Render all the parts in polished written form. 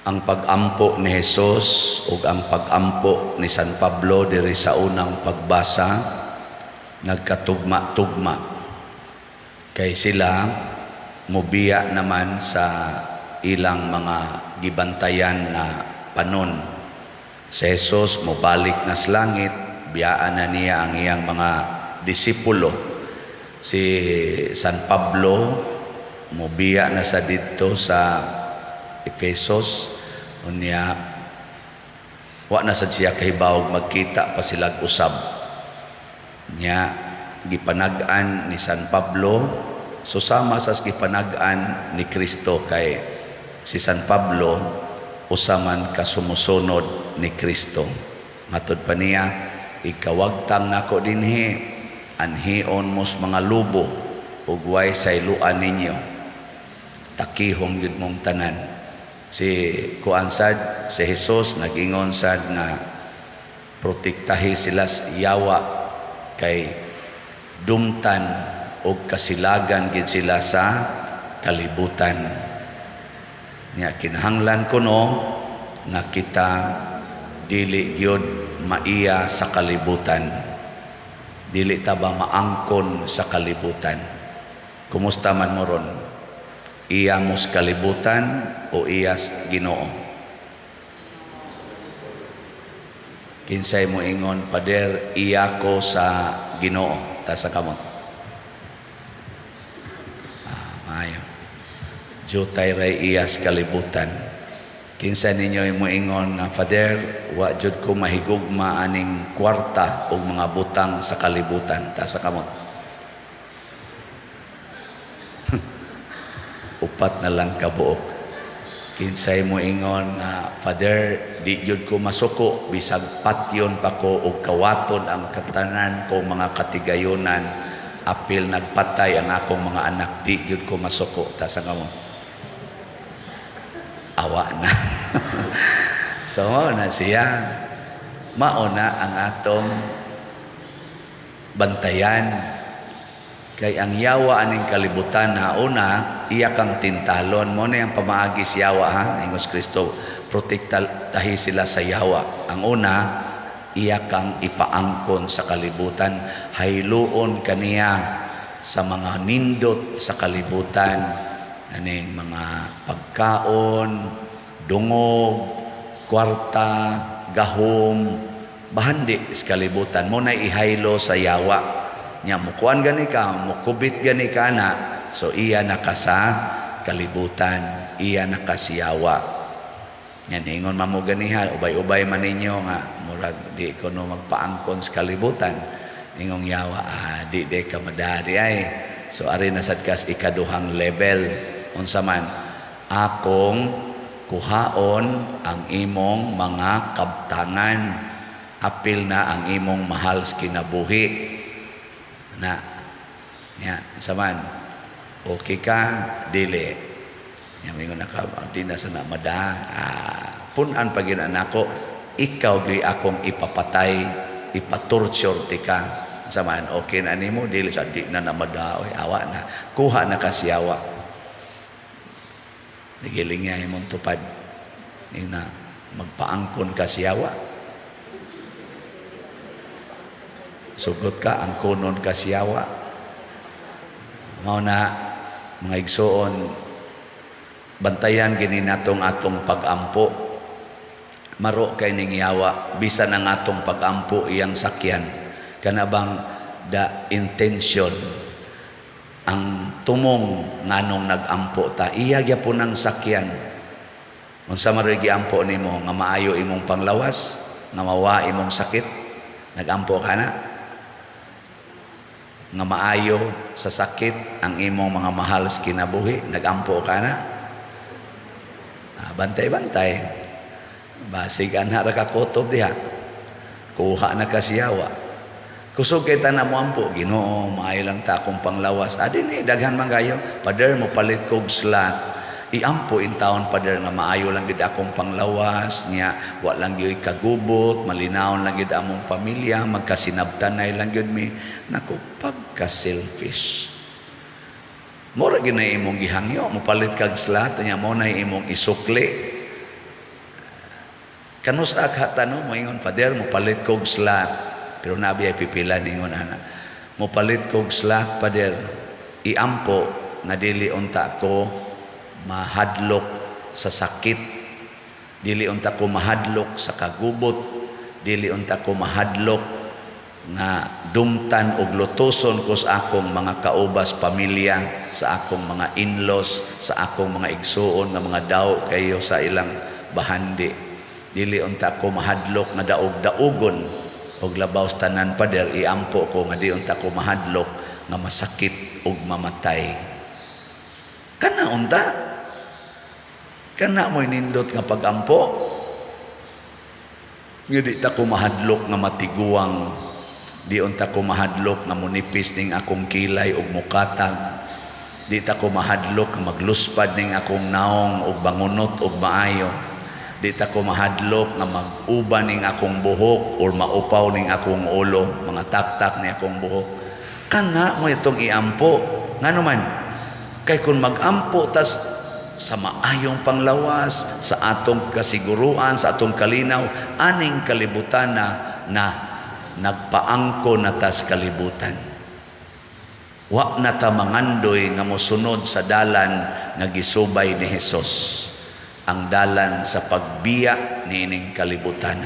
Ang pag-ampo ni Jesus ug ang pag-ampo ni San Pablo diri sa unang pagbasa nagkatugma-tugma kay sila mobiya naman sa ilang mga gibantayan nga panon. Si Jesus mobalik na sa langit, biyaan na niya ang iyang mga disipulo. Si San Pablo mobiya na sa didto sa Ephesus, unya wa na sad siya kahibaw magkita pa sila usab. Nya gipanag-an ni San Pablo, so sama sa gipanag-an ni Kristo kay si San Pablo usa man ka sumusunod ni Kristo. Matod pa niya, "Ikawagtang nako dinhi, anhion mos mga lubo ug way sayloan ninyo, takihong gyud mong tanan." Si kuan sad, si Jesus nag-ingon sad nga protektahi sila sa yawa kay dumtan og kasilagan gid sila sa kalibutan. Nya kinahanglan kuno nga kita dili gyud maiya sa kalibutan, dili ta ba maangkon sa kalibutan. Kumusta man mo ron? Iya mos kalibutan o iyas Ginoo? Kinsay mo ingon, "Pader, iya ko sa Ginoo"? Taas sa kamot. Ah, maayo. Jutay ray iyas kalibutan. Kinsa ninyo mo ingon nga, "Father, wa jud ko mahigugma aning kwarta o mga butang sa kalibutan"? Taas sa kamot. Upat na lang kabuok. Kinsay mo ingon nga, "Father, di jud ko masuko bisag patyon pa ko og kawaton ang katanan ko mga katigayonan, apil nagpatay ang akong mga anak, di jud ko masuko"? Taas ang kamot. Awa na. So mao na siya, mao na ang atong bantayan kay ang yawa aning kalibutan na una iya kang tintalon. Mo na yung pamaagi si yawa, ha. Ingon si Kristo, protektahi sila sa yawa. Ang una, iya kang ipaangkon sa kalibutan, hayluon kaniya sa mga nindot sa kalibutan, aning mga pagkaon, dungog, kwarta, gahom, bahandi sa kalibutan. Mo na ihaylo sa yawa nya. Mukuan gani ka, mukubit gani ka na, so iya na ka sa kalibutan, iya na ka siyawa. Nya ningon man mo ganihan, ubay-ubay man ninyo nga murag di ko no magpaangkon sa kalibutan. Ingong yawa, "Ah, di di ka madadi ay." So ari na sad kas ikaduhang level. Unsa man? Akong kuhaon ang imong mga kabtangan, apil na ang imong mahal sa kinabuhi na. Nya saman, okay ka dili? Nya mingon na ka, di na sana mada. Ah, punan pa gyud nako, ikaw gyud akong ipapatay, ipatorture tika. Saman, okay na nimo dili? Sa di na na mada oy, awa na, kuha na ka siyawa. Giling niya imong tupad ina, magpaangkon ka siyawa. Sugot ka, angkonon ka siyawa. Mao na, mga igsuon, bantayan gini natong atong pagampo. Maro kay ning yawa, bisan ang atong pagampo iyang sakyan. Kana bang the intention, ang tumong nganong nagampo ta, iya gyapon ang sakyan. Unsa man giampo nimo? Nga maayo imong panglawas, nga mawa imong sakit? Nagampo ka na? Nga maayo sa sakit ang imong mga mahal sa kinabuhi? Nagampo ka na? Ah, bantay-bantay. Basig anha ra ka kutob diha. Kuha na ka siyawa. Kusog kay tanan mo ampo, "Ginoo, maayo lang ta akong panglawas." Adi ni daghan man kayo. "Pader, mo palit kog slot. Iampo in taon, Pader, nga maayo lang gid akong panglawas niya, wa lang gyud kagubot, malinawon lang gid among pamilya, magkasinabtanay lang gyud mi." Nako, pagka selfish. Mura gyud na imong gihangyo, mopalit kag slot, nya mo na imong isukli. Kanus ka no moingon, "Father, mopalit kog slot." Pero nabi ay pipila ningon ana. "Mopalit kog slot, Father. Iampo nga dili unta ko mahadlok sa sakit. Dili unta ko mahadlok sa kagubot. Dili unta ko mahadlok nga dumtan og lutuson ko sa akong mga kaubas pamilya, sa akong mga in-laws, sa akong mga igsuon nga mga daw kayo sa ilang bahandi. Dili unta ko mahadlok nga daog-daugon og labaw sa tanan, Pader, iampo ko nga di unta ko mahadlok nga masakit og mamatay." Kana unta, kana mo'y nindot nga pagampo nga di ta ko mahadlok nga matiguang, di unta ko mahadlok nga munipis ning akong kilay og mukatag, di ta ko mahadlok nga magluspad ning akong naong og bangunot og maayo, di ta ko mahadlok nga mag-uba ning akong buhok or maupaw ning akong ulo, mga taktak ni akong buhok. Kana mo itong iampo. Ngano man? Kay kung magampo tas sa maayong panglawas, sa atong kasiguruan, sa atong kalinaw aning kalibutan na na nagpaangko na tas kalibutan, wa na ta mangandoy nga mosunod sa dalan nga gisubay ni Hesus, ang dalan sa pagbiya niining kalibutan.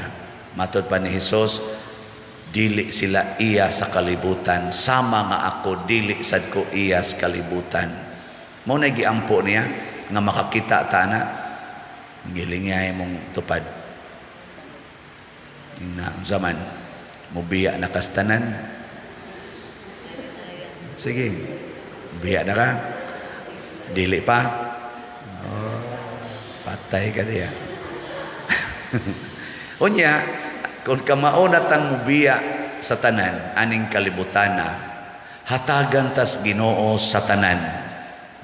Matod pa ni Hesus, dili sila iya sa kalibutan sama nga ako dili sad ko iya sa kalibutan. Mao na giampo niya nga makakita ta na gilingay mong tupad na unsa man, mubiya na kastanan. Sige, biya na ka, dili pa. Oh, patay ka diya. Unya, kung kamao na tang mubiya sa tanan aning kalibutana, hatagan tas Ginoo sa tanan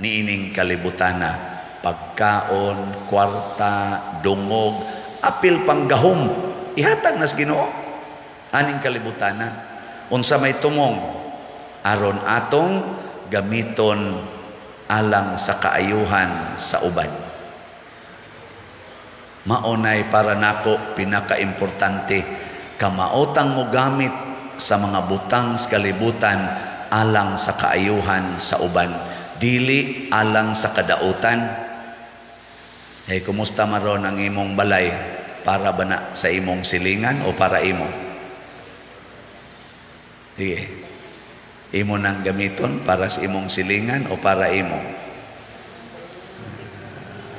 niining kalibutana, pagkaon, kwarta, dungog, apil panggahom, ihatag nas Ginoo aning kalibutana. Unsa may tumong? Aron atong gamiton alang sa kaayuhan sa uban. Maunay para nako pinakaimportante, kamaotang mo gamit sa mga butang sa kalibutan alang sa kaayuhan sa uban, dili alang sa kadautan. Hey, kumusta maron ang imong balay? Para ba na sa imong silingan o para imo? Sige. Imo nang gamiton para sa imong silingan o para imo?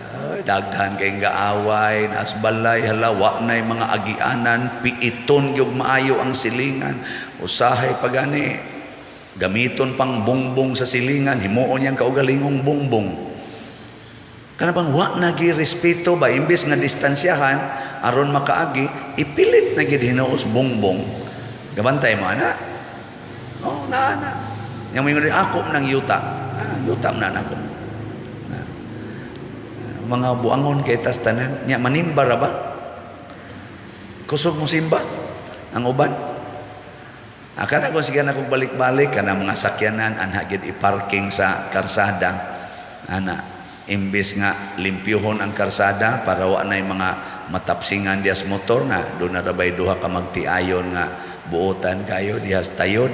Ay, daghan kay gaaway, nas balay, hala, wa na'y mga agianan, piiton gyud maayo ang silingan. Usahay pa gani, gamiton pang bungbong sa silingan, himuon niyang kaugalingong bungbong. Kana bang wa na gi respeto ba, imbes nga distansyahan aron makaagi, ipilit na gid hinuos bungbong. Gabantay mo ana. Oh, na na. Yang moingon ako ng yuta. Ah, yuta man na nako. Ah. Mga buangon kay tas tanan nya, manimba ra ba? Kusog mo simba ang uban. Akala ko sige na kong balik-balik kana mga sakyanan anha gid i-parking sa karsada. Ana, imbes nga limpyuhon ang karsada para wa nay mga matapsingan dias motor na doon na rabay duha ka magtiayon nga buotan kayo dihas tayod,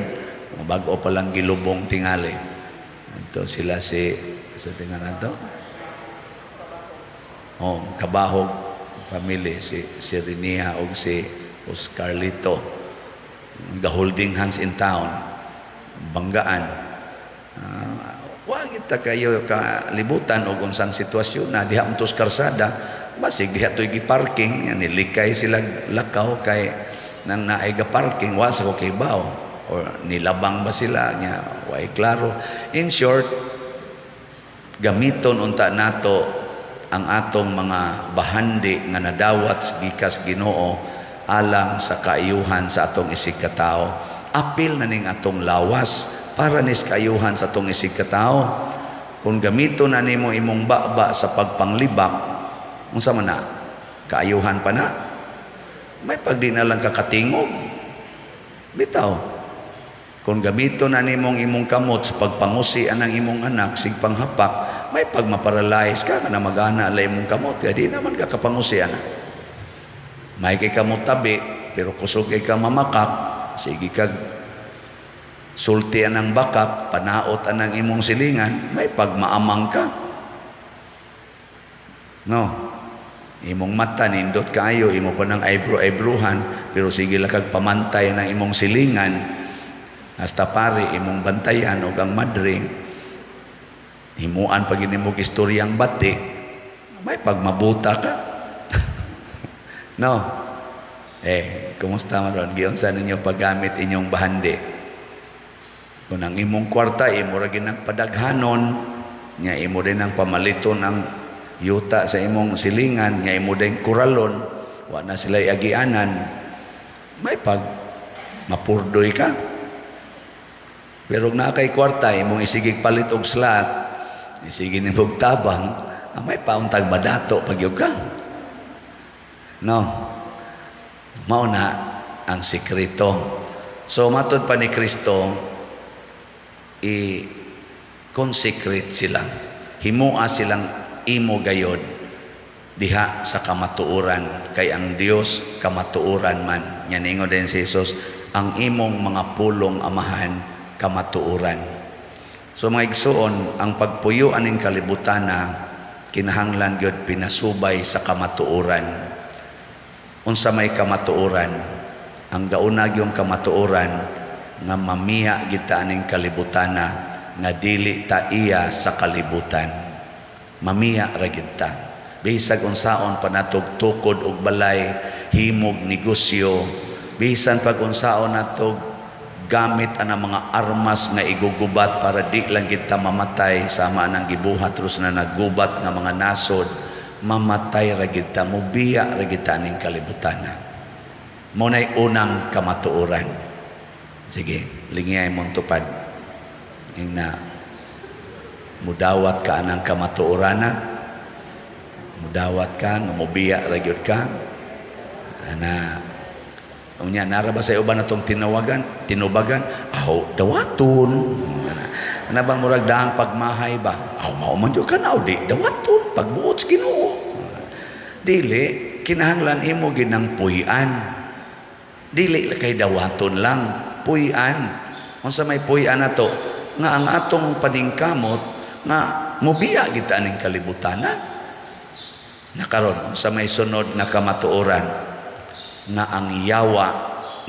bag-o pa lang gilubong tingali. Ito sila si sa tingan nato, oh, kabahog family, si si Renia og si Oscarlito, the holding hands in town, banggaan. Wa kita kayo kalibutan og unsang sitwasyon na diha sa karsada, basig diha to'y gi-parking yan, nilikay sila lakaw kay nang naay ga parking, wa sa ko kibaw or nilabang ba sila nya, way klaro. In short, gamiton unta nato ang atong mga bahandi nga nadawat gikas Ginoo alang sa kaayuhan sa atong isig katao. Apil na ning atong lawas, para nis kaayuhan sa atong isig katao. Kung gamiton na nimo imong baba sa pagpanglibak, unsa man na? Kaayuhan pa na? May pagdi na lang kakatingog bitaw. Kung gamiton na nimong imong kamot sa pagpangusi anang imong anak sig panghapak, may pag maparalyze ka na magana la imong kamot, kaya di naman ka kapangusi ana. May kay ka motabi, pero kusog kay ka mamakak, sige kag sulti ang bakak, panaot ang imong silingan, may pagmaamang ka. No? Imong mata, nindot kaayo, imo pa ng eyebrow-eyebrowhan, pero sige lang kag pamantay ng imong silingan, hasta pare, imong bantayan o ang madre, himuan pag mo istoryang bati, may pagmabuta ka. No? Eh, kumusta man ron? Giunsa ninyo paggamit inyong bahandi? Kung ang imong kwarta, imo ra ginang padaghanon, nya imo din ang pamaliton ang yuta sa imong silingan, nya imo din kuralon, wa na sila agianan, may pag mapurdoy ka. Pero kung naa kay kwarta, imong isigig palit og slot, isige nimog tabang, may pauntag madato pagyud ka. No? Mao na ang sikreto. So matod pa ni Kristo, i-consecrate sila. Himua silang imo gayod diha sa kamatuoran, kay ang Dios kamatuoran man. Nya ningon din si Jesus, "Ang imong mga pulong, Amahan, kamatuoran." So mga igsuon, ang pagpuyo aning kalibutan na kinahanglan gyud pinasubay sa kamatuoran. Unsa may kamatuoran? Ang gauna gyung kamatuoran nga mamiya kita aning kalibutana nga dili ta iya sa kalibutan. Mamiya ra gid ta. Bisag unsaon pa natog tukod og balay, himog negosyo, bisan pag unsaon natog gamit ang mga armas nga igugubat para di lang kita mamatay sama nang gibuhat terus na naggubat nga mga nasod, mamatay ra gid ta, mubiya ra gid ta ning kalibutan. Mao nay unang kamatuoran. Sige, lingiyay mong tupad. Ingna mudawat ka anang kamatuoran na, mudawat ka nga mubiya ra gyud ka ana. Unya, nara ba sa uban natong tinawagan, tinubagan, aw dawaton? Ana, ana bang murag daang pagmahay ba? Aw mao man jud ka na, aw di dawaton pagbuot sa Ginoo. Dili kinahanglan imo ginang puy-an. Dili kay dawaton lang, puy-an. Unsa may puy-an nato? Nga ang atong paningkamot nga mubiya kita aning kalibutan na. Nakaron, unsa may sunod nga kamatuoran? Nga ang yawa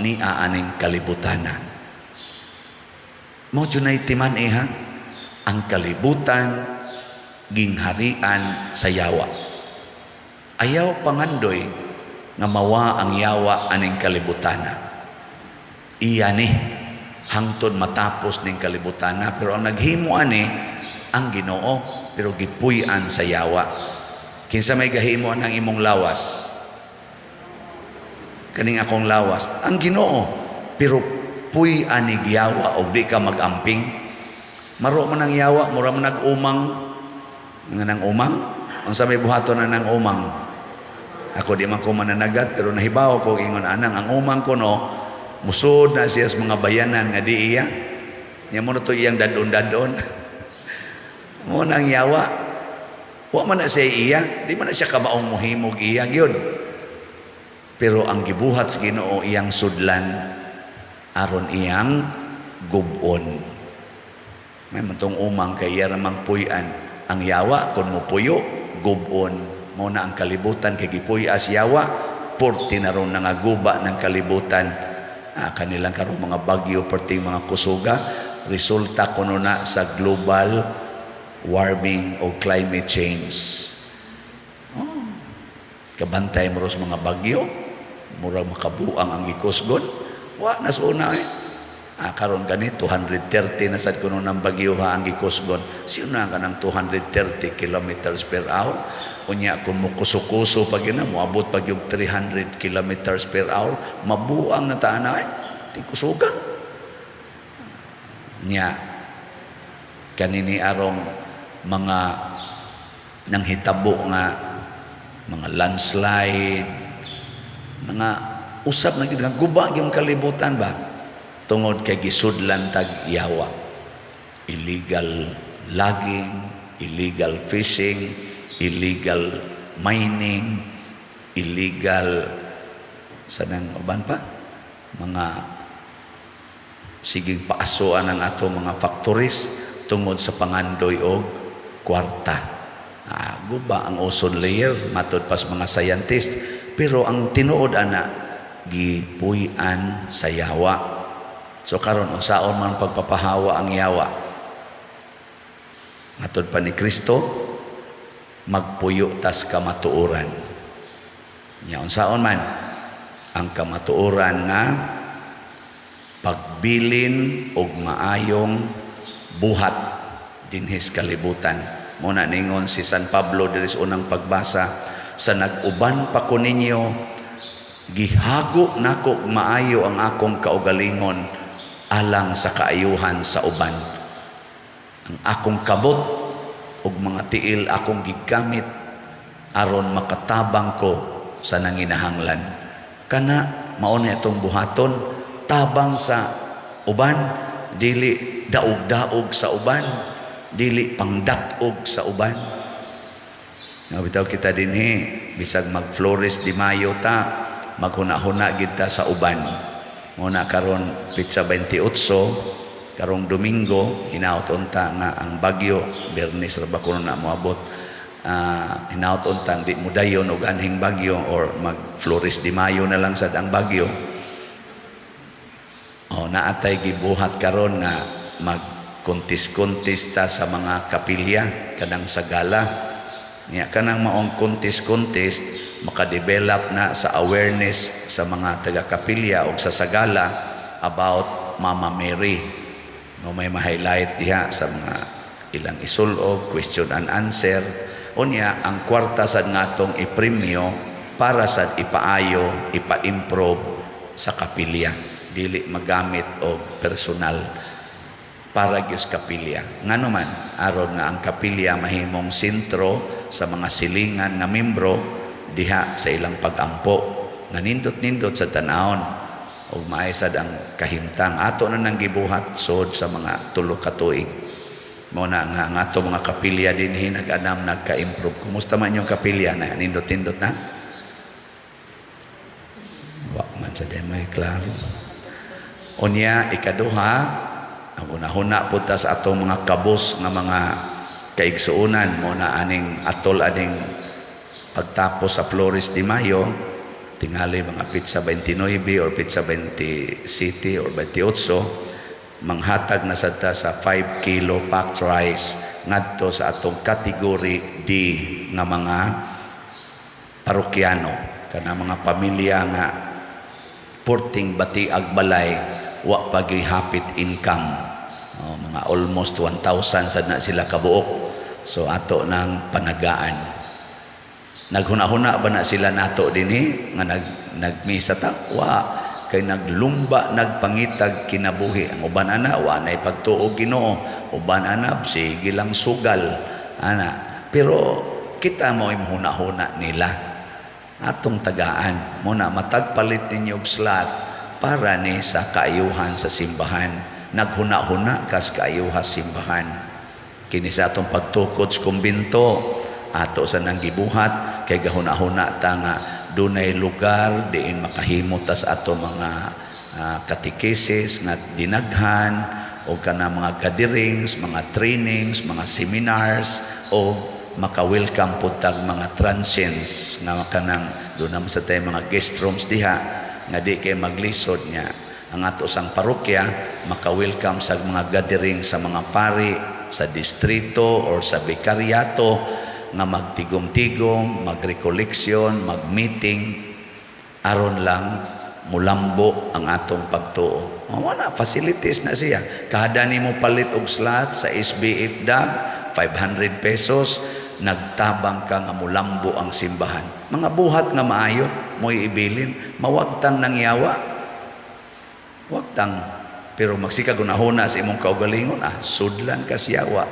ni aning kalibutana. Mao junay timan ha, ang kalibutan gingharian sa yawa. Ayaw pangandoy nga mawa ang yawa aning kalibutana. Iya ni hangtod matapos ning kalibutana, pero ang naghimo ani ang Ginoo, pero gipuy-an sa yawa. Kinsa may gahimo ang imong lawas? Kaning akong lawas, ang Ginoo, pero puy-an ni yawa og di ka magamping. Maro man ang yawa, mura man nag-umang. Nga nang umang, unsa may buhaton na nang umang? Ako di man ko mananagat, pero nahibaw ko ingon anang ang umang ko, no, musod na siya sa mga bayanan nga di iya nya mo na to iyang dadon-dadon. Mo na ang yawa, wa man na siya iya, di man na siya kabaong muhimog iya gyud, pero ang gibuhat sa Ginoo, iyang sudlan aron iyang gubon. May matong umang kay iya ramang puy-an. Ang yawa kon mo puyo, gubon. Mo na ang kalibutan kay gipuy-as yawa, porti na ron nangaguba ng kalibutan. Kanilang karon mga bagyo, perting mga kusuga, resulta kuno na sa global warming o climate change. Oh. Kabantay mo ros mga bagyo, murag makabuang ang gikusgon. Wa na sa una eh. Karon gani 230 na sad kuno ng bagyo ha ang gikusgon. Sino na ka ng 230 kilometers per hour? Unya kung mo kuso-kuso pag yun na, moabot pag yung 300 kilometers per hour, mabuang na taan na eh. Di kusuga. Nya, kanini arong mga nanghitabo nga mga landslide, mga usab na gid nga guba yung kalibutan ba, tungod kay gisudlan tag yawa. Illegal logging, illegal fishing, illegal mining, illegal Sa nang uban pa mga siging paasoan ang ato mga factories tungod sa pangandoy og kwarta. Guba ang ozone layer matud pas mga scientist, pero ang tinuod ana gipuy-an sa yawa. So karon, unsaon man pagpapahawa ang yawa? Matod pa ni Kristo, magpuyo tas kamatuoran. Nya unsaon man ang kamatuoran? Nga pagbilin og maayong buhat dinhis kalibutan. Mo na ningon si San Pablo diri sa unang pagbasa, "Sa nag-uban pa ko ninyo, gihago nako maayo ang akong kaugalingon alang sa kaayuhan sa uban. Ang akong kabot ug mga tiil akong gigamit aron makatabang ko sa nanginahanglan." Kana mao na itong buhaton, tabang sa uban, dili daog-daog sa uban, dili pangdat-og sa uban. Nga bitaw kita dinhi, bisag mag Flores de Mayo ta, maghuna-huna gid ta sa uban. Muna karon petsa 28 karong Domingo, hinaut unta nga ang bagyo, Biyernes ra ba kuno na moabot, hinaut unta di mo dayon og anhing bagyo or mag Flores de Mayo na lang sad ang bagyo. Oh, naatay gibuhat karon nga mag contest-contest ta sa mga kapilya kanang sa gala. Nya kanang maong contest-contest makadevelop na sa awareness sa mga taga-kapilya o sa sagala about Mama Mary. No, may ma-highlight diha sa mga ilang isulob, question and answer. Unya ang kwarta sad ngatong ipremyo para sad ipaayo, ipa-improve sa kapilya, dili magamit og personal, para gyud sa kapilya. Ngano man, aron nga ang kapilya mahimong sentro sa mga silingan nga membro diha sa ilang pagampo. Nga nindot-nindot sa tanawon ug maay sad ang kahimtang ato na nang gibuhat sod sa mga 3 ka tuig. Mo na nga ang ato mga kapilya dinhi nag-anam, nagka-improve. Kumusta man yung kapilya na nindot-nindot na? Wa man sa may klaro. Unya ikaduha, ang hunahuna po ta sa atong mga kabos nga mga kaigsuonan. Mo na aning atol aning pagtapos sa Flores de Mayo, tingali mga petsa 29 or petsa 27 or 28, manghatag na sad ta sa 5 kilo packed rice ngadto sa atong category D nga mga parokyano, kana mga pamilya nga porting batiag balay, wa pa hapit income. Oh, mga almost 1,000 sad na sila kabuok. So ato nang panagaan. Naghuna-huna ba na sila nato dinhi nga nagmisa ta? Wa, kay naglumba, nagpangitag kinabuhi. Ang uban ana wa nay pagtuo Ginoo, uban ana sige lang sugal ana, pero kita mo huna-huna nila, atong tagaan. Muna matag palit ninyo og slot para ni sa kaayuhan sa simbahan. Naghuna-huna kas kaayuhan simbahan. Kini sa atong pagtukod sa kumbinto, ato sa nang gibuhat kay gahuna-huna ta nga dunay lugar diin makahimo ta sa ato mga katekesis nga dinaghan o kana mga gatherings, mga trainings, mga seminars, o maka-welcome pud tag mga transients nga kanang doon naman sa tayo mga guest rooms diha nga di kay maglisod. Nga ang ato sang parokya maka-welcome sa mga gathering sa mga pari sa distrito or sa bikaryato nga magtigom-tigom, magrecollection, mag-meeting aron lang mulambo ang atong pagtuo. O, wala, facilities na siya. Kada nimo palit og slot sa SBF DAG, 500 pesos, nagtabang ka nga mulambo ang simbahan. Mga buhat nga maayo, mo'y ibilin, mawagtang nangyawa. Wagtang. Pero magsika gunahuna sa imong kaugalingon, sudlan ka siyawa.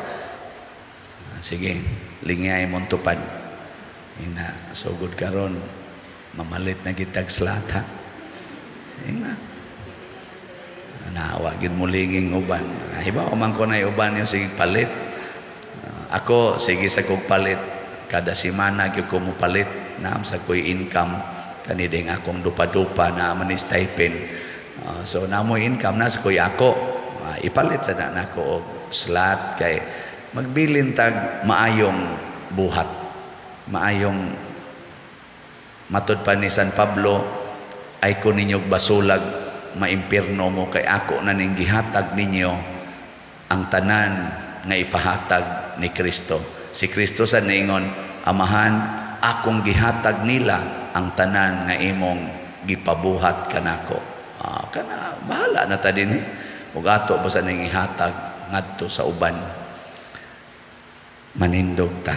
Sige, lingay mong tupad. Ina, sugod karon mamalit na gitag slot ha. Ina. Nawa gid mo linging uban. Hibaw man ko na uban yung sige palit. Ako sige sa kog palit kada semana gyud ko mo palit, naam sa koy income. Kani ding akong dupa-dupa na man ni stipend. So namoy income na sa kuya ako. Ipalit sa na nako og slot kay magbilin tag maayong buhat. Maayong matud pa ni San Pablo, ay ko ninyo basulag, maimpirno mo kay ako na ning gihatag ninyo ang tanan nga ipahatag ni Kristo. Si Kristo sa ningon, "Amahan, akong gihatag nila ang tanan nga imong gipabuhat kanako." Kana bahala na ta din eh. Ug ato ba sa ning ihatag ngadto sa uban. Manindog ta.